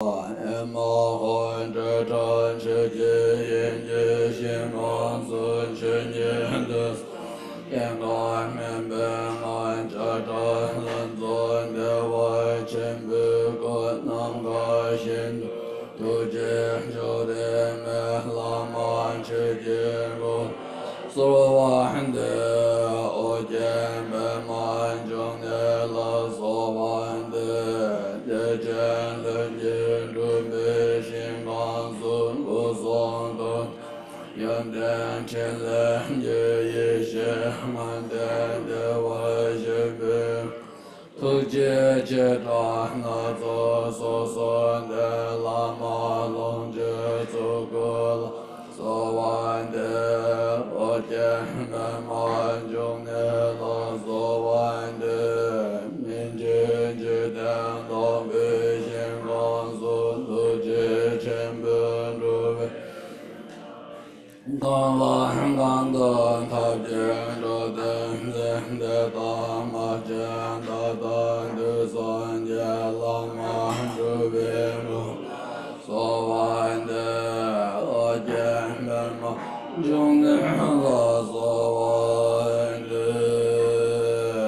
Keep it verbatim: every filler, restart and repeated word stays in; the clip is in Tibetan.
ཨེ་མ་ཧོ། སྤྲོས་བྲལ་ཆོས་ཀྱི་དབྱིངས་ཀྱི་ཞིང་ཁམས་སུ་ཆོས་ཉིད་དུ་སྐྱེ་འགག་མེད་པའི་ངང་བྱེ་བྲག་ལྷུན་རྫོགས་བདེ་བ་ཆེན་པོའི་སྐུ་ནམ་མཁའ་བཞིན་དུ། ཐུགས་རྗེའི་མཆོག་ལྡན་མི་ལ་མ་ཆོས་ཀྱི་སྐུ་གསོལ་བ་འདེབས། ཨོ་རྒྱན་པདྨ་འབྱུང་གནས་ལ་གསོལ་བ་འདེབས། བདེ་ཆེན་ལྷུན་གྱིས་གྲུབ་པའི་ཞིང་ཁམས་སུ་སྐུ་གསུང་ཐུགས་ཡོན་ཏན་ཕྲིན་ལས་ཀྱི་ཡེ་ཤེས་ལྔ་ལྡན་བདེ་བར་གཤེགས་པའི་ཐུགས་རྗེའི་བྱེ་བྲག་སྣ་ཚོགས་སོ་སོར་ལྡན་བླ་མ་ལྷུན་གྱིས་གཙུག་གུ་ལ་གསོལ་བ་འདེབས། ཨོ་རྒྱན་པདྨ་འབྱུང་གནས་ལ་གསོལ་བ་འདེབས། སྨིན་བྱེད་འཇིག་རྟེན་དག་པའི་ཞིང་ཁམས་སུ་ཐུགས་རྗེ་ཆེན་པོས་སྒྲུབ་པའི་གང་ལ་གང་འདུལ་ཐབས་ཀྱི་འགྲོ་དོན་མཛད་དེ། དམ་ཅན་ད་ལྟ་དུས་གསུམ་གྱི་བླ་མ་གྲུབ་པའི་སྐུ་གསོལ་བ་འདེབས། ཨོ་རྒྱན་པདྨ་འབྱུང་གནས་